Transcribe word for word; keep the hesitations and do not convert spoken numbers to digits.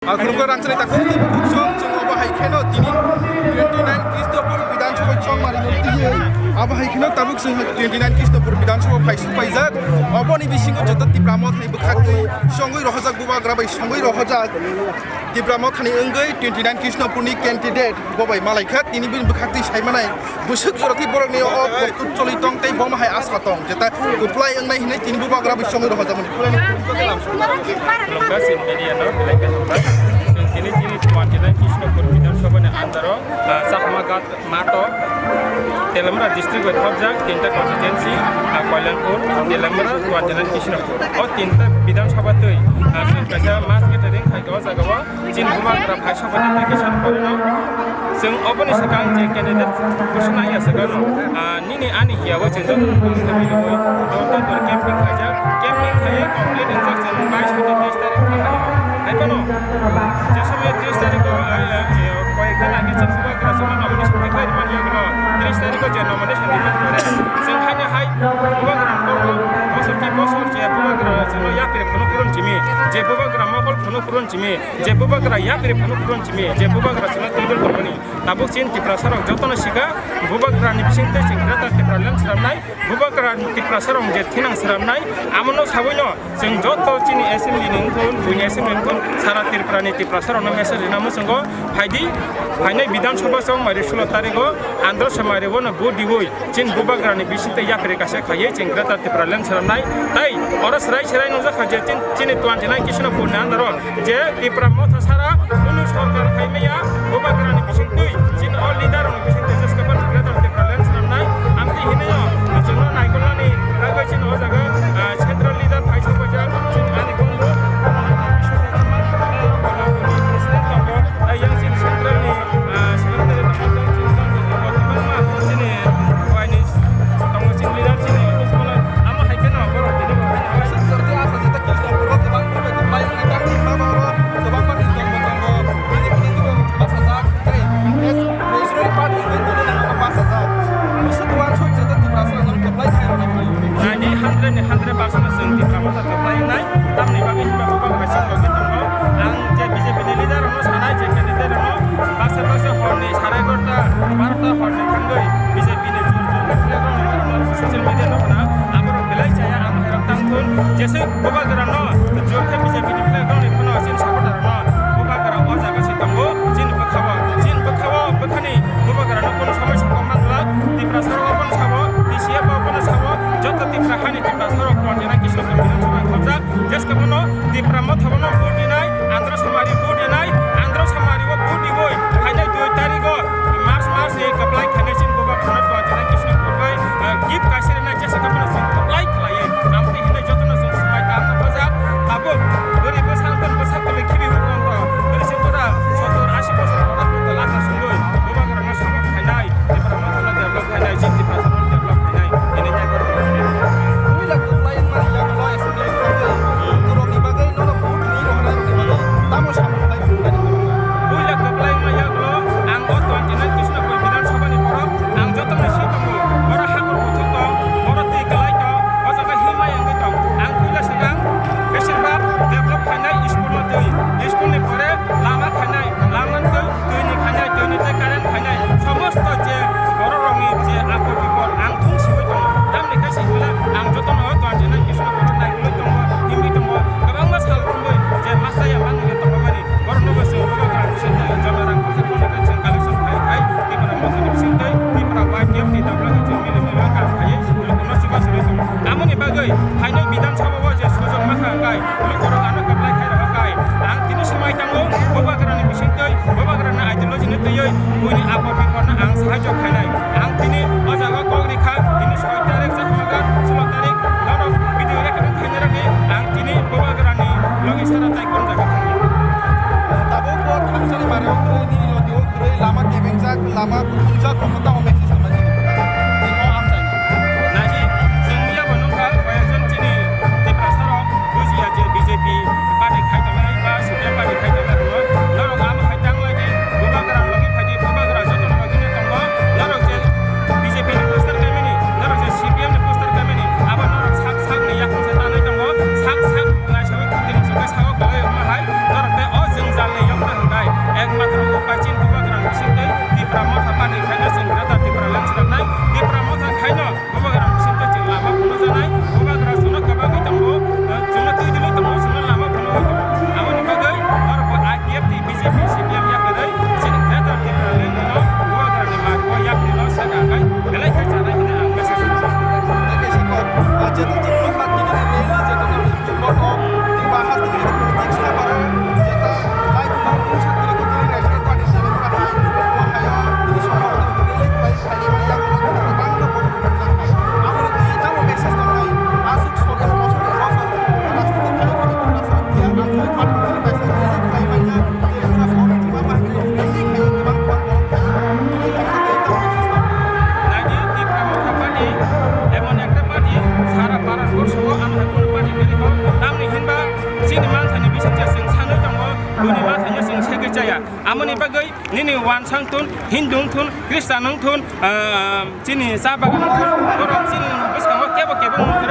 Khulumkha rangchakni takhuk tei bukhuk song, chwng obo hai kheno tini twenty nine Krishnapur Bidhan Sabha chongmari nung twiwi. Abo hai kheno tabuk chwng twenty nine Krishnapur Bidhan Sabha phai su paijak. Oboni bisingo joto Tipra Mothani bwkhaktwi songwi rohorjak, Bubagra bai songwi rohorjak. Tipra Mothani wngwi twenty nine Krishnapurni candidate bo bai malaikha, tini bini bwkhaktwi saimanai. Bwswk jora khe borokni o post choli tong tei bomo hai asa tong, jeta kwplai wngnai hinwi tini Bubagra bai songwi rohorjakmani. Khulumkha chini media no belai khe khulumkha. Chwng tini chini twenty nine Krishnapur Bidhan Sabha ni under o, ah, Chakma Ghat mato, Teliamura district bai thopjak tinta constituency, ah, Kalyanpur, Teliamura, twenty nine Krishnapur. O tinta Bidhan Sabha twi, ah, chwng kaisa mass gathering khai o jaga o. Chini Bubagra phai sokha tei kisa porino chwng oboni swkang je candidate kusu naiya swkang, ah, nini ani hiya o chwng joto no pulse khe milwi door to door camping khaijak, camping khaiwi complete wngjak chwng bais hwnkhe teis tarik thangnaio. Hai phano je somoy teis tarik o, ah, ah, koyek din age chwng Bubagra chwngno nomination declare manya gwnang, teis tarik o je nomination declare kore chwng haino hai Bubagra ni kokno bosor ki bosor je Bubagra chwngno yapri phunuk phurun simi, je Bubagra mokol phunuk phurun simi, je Bubagra yapri phunuk phurun simi, je Bubagra chwngno twi dol tongmani. Tabuk chini Tiprasa rok jotono sikha, Bubagra ni bisingtwi chwng Greater Tipraland swnamnai, Bubagra ni Tiprasa rok je thinang swnamnai, amono sabuino chwng joto chini assembly ni wngthun, buini assembly wngthun, sara Tripura ni Tiprasa rokno message rina muchungo, phaidi, phainai Bidhan Sabha chongmari sulo tarigo, Andhra Samari bono vote diwi, Chini Bubagrani bisingtwi yapri kaisa khaiwi chini Greater Tipraland swnamnai. Tai oro swrai swrai nukjakha je chin-, chini twenty nine Krishnapurni under-o je Tipra Motha sara kunu sorkar phaimaya Bubagrani bisingtwi chini o leader rokni bisingtwi jeska phano Greater Tipraland swnamnai. Amtwi hinwi o chwngno naikolnani bagwi chini o jaga, ah, central leader phai sokphaijak chini ani bumbo. President tongo, tai yang chini central ni Ah, secretary tongma tong chini tong tong tong tong tong ma chini waini tongma chini leader chini office kono amo hai kheno borok tini bo hai hai. Sir, sir, tei asa jeta Krishnapur o kwbang borok bai kwplai wngkha, tang tini ma borok kwbangma ni tongma tongo, B J P ni twibo bachajak, tei S-, National Party ni twibo bachajak. Bwswk uansuk jeta Tiprasa rok kwplai khai rok nai. Nai di hundred ni hundred percent chwng Tipra Motha kwplai wngnai, tamni bagwi hwnba Bubagra chini logi tongo. Ang je B J P ni leader rokno sanai, je candidate rokno baksa baksa horni sare egarota, barota horni thangwi B J P ni jur jur khe flag rokno norokno social media nukna, aborok belai chaya ang khairok tangthun. Jeswk Bubagrano jur khe B J P ni flag rokni phano chini supporter rokno Bubagra o jaga se tongo, chini bwkha-o, chini bwkha-o bwkhani Bubagrano kono somoi sokma manglak, Tiprasa rok o kono sabo, T C F o kono sabo, joto Tipra hani Tiprasa rok Pranjana Kishore Bidhan Sabha khorjak, jeska bono Tipra Motha bono vote rinai, Andhra Samari vote rinai, Andhra Samari o vote riwi, phainai dui tarik o March mas ni kwplai khainai chini Bubagrano Pranjana Kishore Bidhan, eh, gift kaisa rinai, jeska bono chwng kwplai khlaiwi, amtwi hinwi jotono chwng swmai tang khojak, abo goribo sangtong bwsa kwlwi khibi hwnwi tongkha, bwrwi se bwra sottor ashi bosor kotor kotor lakha sungwi Bubagrano support khainai, Tipra Mothano develop khainai, chini Tiprasano develop khainai, ini nai borok. Puila kwplai wngmani yagulo assembly ni bagwi, borokni bagwi nono vote ni rohornai rokni bagwi tamo samung khlai phunuknani borok? Puila kwplai wngma yagulo ang o twenty nine Krishnapur Bidhan Sabha ni borok, ang jotono si tongo, borok hakor kuthuk tong, borok twi kwlai tong, o jaga himma yangwi tong. Ang puila swkang beshirbak develop khainai school no twi, school ni pore lama khainai, lama twi, twi ni khainai, twi ni tei current khainai, somosto je borok rokni je apor bipor ang thung siwi tongo. Tamni khe simi le ang jotono o twenty nine Krishnapur naikolwi tongo, himwi tongo, kwbangma sal romwi je masa ya manwi tongo mani. Borokno bo chwng Bubagra bisingtwi jora rang khorsa khorsa khe chwng collection khai khai Tipra Mothani bisingtwi Tipra Y T F ni dabla khe chwng mili mili khe kam khaiwi lukuno chubachu rwi tongo. Amoni bagwi phainai Bidhan Sabha o je sujok mankha hwnkhe lukurok ano kwplai khai rwkha khai ang tini swmai tango Bubagrani bisingtwi Bubagrani ideology ni twiwi buini apor biporno ang sahajyo khainai. Ang tini o jaga kok rikha, tini soi tarik Chakma Ghat, sulo tarik, norok video recording khainai rokni ang tini Bubagrani logi sara tai kon jaga thangya. Tabuk bo thangsani bare o kwrwi, nini logi o kwrwi, lama kebengjak, lama kuthumjak, omo tamo message samani. Tini o amchaini. Nai, chwng ya bo nukha, koyekjon chini Tiprasa rok bujiya je B J P party khai tongnai ba C P M party khai tongnai rokno. Norok amo hai tang lai di, Bubagra logi phai di, Bubagra joto no logi no tongo. Norok je B J P ni poster kaimani, norok je C P M ni poster kaimani, abo norok sak sak ni yakung se tanai tongo, sak sak nai sawi khuti ni sawi sago kwlai wngma hai, norok tei o jwngjal ni Thegwi chaya. Amoni bagwi nini wansang thun, Hindu wng thun, Khristan wng thun, ah, chini cha bagan wng thun, borok chini bwskango kebo kebo wng thun.